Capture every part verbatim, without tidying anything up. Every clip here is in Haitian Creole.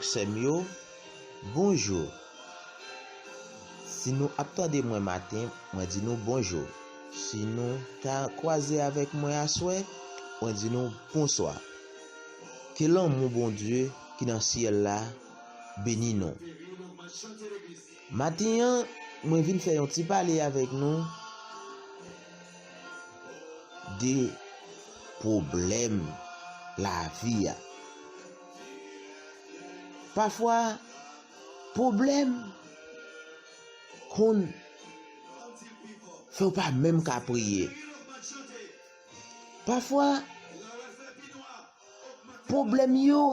Sè m yo, bonjou. Si nou ap tande mwen maten, mwen di nou bonjou. Si nou ta kwaze avèk mwen aswè, mwen di nou bonswa. Ke lanmou Bondye ki nan syèl la beni nou. Maten an, mwen vin fè yon ti pale avèk nou de pwoblèm lavi a. Pafwa, pwoblèm konn fè w pa menm ka priye. Pafwa, pwoblèm yo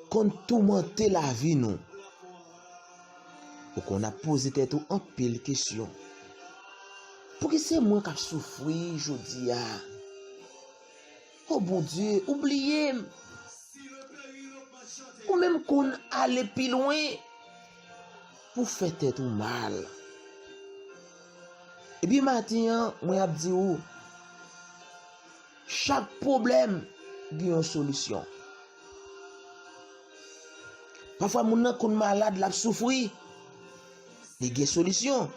konn toumante lavi nou. Ou konn ap poze tèt ou anpil kesyon. Pouki se mwen k ap soufri jodi a? O Bondye, ou bliye m. Ou menm konn ale pi lwen pou fè tèt ou mal. Ebyen, maten an, mwen ap di ou, chak pwoblèm gen yon solisyon. Pafwa, moun nan konn malad, l ap soufri. Li gen solisyon.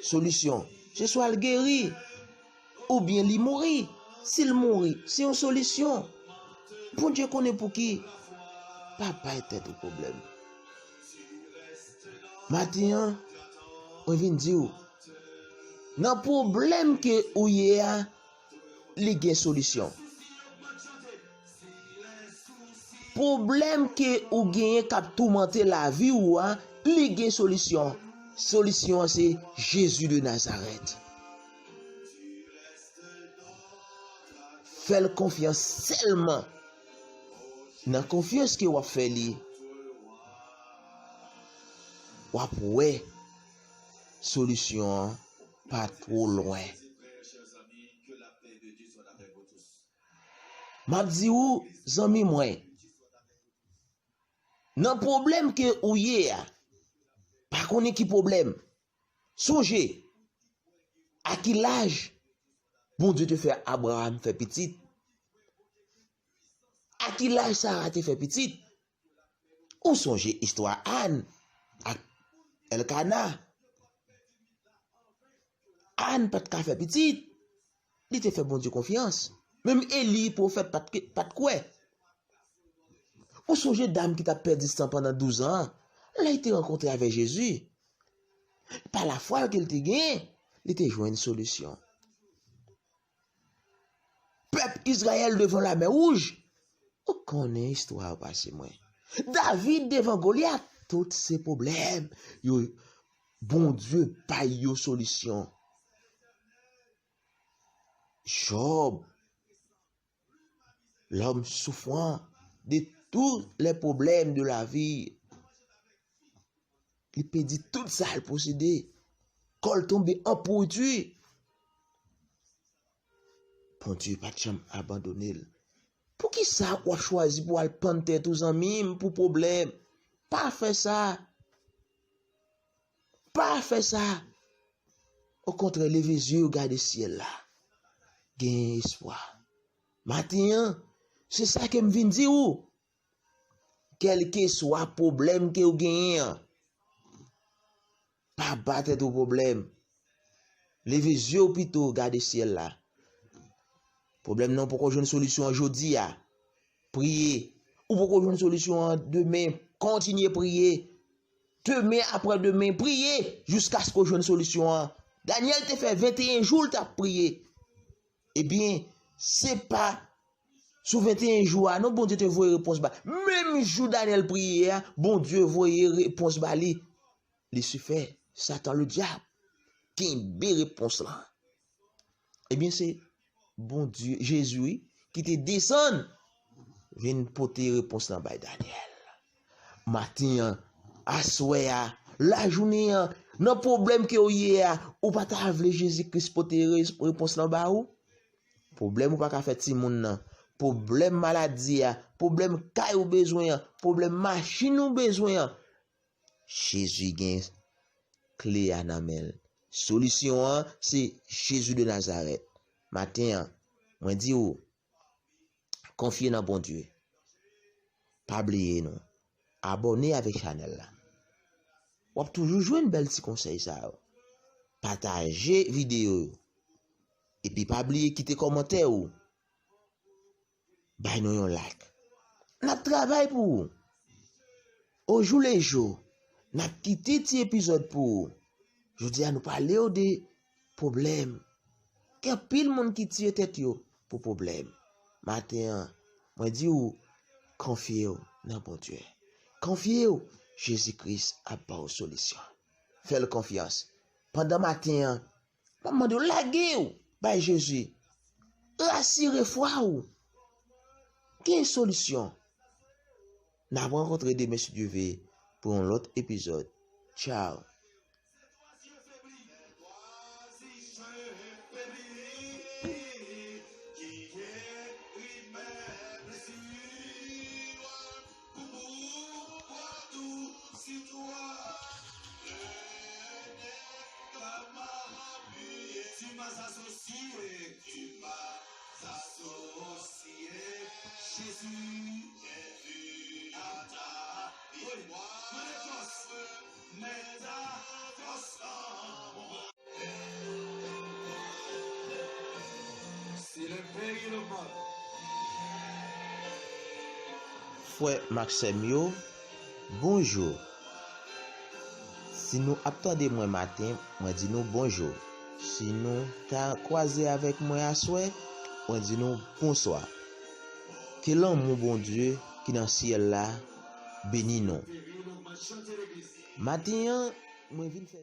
Solisyon, se swa l geri, oubyen li mouri. Si l mouri, se yon solisyon. Bondye konnen pouki. Pa bay tèt ou pwoblèm. Maten an, mwen vin di w, nan pwoblèm ke ou ye a, li gen solisyon. Pwoblèm ke ou genyen k ap toumante lavi w a, li gen solisyon. Solisyon an se Jezi de Nazarèt. Fè l konfyans sèlman. Nan konfyans ke w ap fè li, w ap wè solisyon an pa twò lwen. M ap di ou, zanmi mwen, nan pwoblèm ke ou ye a, pa konnen ki pwoblèm, sonje, a ki laj Bondye te fè Abraram fè pitit? A ki laj Sara te fè pitit? Ou sonje istwa Ann ak Èlkana? Ann pa t ka fè pitit. Li te fè Bondye konfyans. Menm Eli, pwofèt, pa t, pa t kwè. Ou sonje dam ki t ap pèdi san pandan douz an an, lè l te rankontre avèk Jezi? Pa lafwa ke l te genyen, li te jwenn solisyon. Pèp Izrayèl devan Lamè Wouj, ou konnen istwa a pase mwen. David devan Golyat, tout se pwoblèm yo, Bondye bay yo solisyon. Job, l'homme souffrant de tous les problèmes de la vie. Li pèdi tout sa l posede. Kò l tonbe an pouriti. Bondye pa t janm abandone l. Poukisa w ap chwazi pou w al pann tèt ou, zanmi m, pou pwoblèm? Pa fè sa. Pa fè sa. Okontrè, leve zye w gade syèl la. Gen espwa. Maten an, se sa ke m vin di ou. Kèlkeswa pwoblèm ke w genyen an, pa ba tèt ou pwoblèm. Leve zye w pito, gade syèl la. Pwoblèm nan ou poko jwenn solisyon an jodi a. Priye. Ou poko jwenn solisyon an demen, kontinye priye. Demen, aprè demen, priye jiskaske w jwenn solisyon an. Danyèl te fè venteyen jou l t ap priye. Ebyen, se pa sou venteyen jou a non Bondye te voye repons ba. Menm jou Danyèl priye a, Bondye voye repons ba li. Lisifè, Satan, ledyab, kenbe repons lan. Ebyen, se Bondye, Jezi, wi, ki te desann vin pote repons lan bay Danyèl. Maten an, aswè a, lajounen an, nan pwoblèm ke w ye a, ou pa ta vle Jezi Kris pote re-, repons lan ba ou? Pwoblèm ou pa ka fè timoun nan, pwoblèm maladi a, pwoblèm kay ou bezwen an, pwoblèm machin ou bezwen an, Jezi gen kle a nan men l. Solisyon an, se Jezi de Nazarèt. Maten an, mwen di w, konfye nan Bondye. Pa bliye nou. abòne avèk chanèl la. W ap toujou jwenn bèl ti konsèy sa yo. Pataje videyo yo. Epi pa bliye kite kòmantè ou. Bay nou yon like. N ap travay pou ou. Au jour le jour, n ap kite ti epizòd pou ou. Jodi a nou pale w de pwoblèm. Gen anpil moun ki tiye tèt yo pou pwoblèm. Maten an, mwen di w, konfye w nan Bondye. Konfye w, Jezi Kris ap ba w solisyon. Fè l konfyans. Pandan maten an, m ap mande w lage w bay Jezi. Rasire fwa w. Gen solisyon. N ap rankontre demen si Dye vle pou yon lòt epizòd. Tchaw. Frè m ak sè m yo, bonjou. Si nou ap tande mwen maten, mwen di nou bonjou. Si nou ta kwaze avèk mwen aswè, mwen di nou bonswa. Ke lanmou Bondye ki nan syèl la beni nou. Maten an, mwen vin fè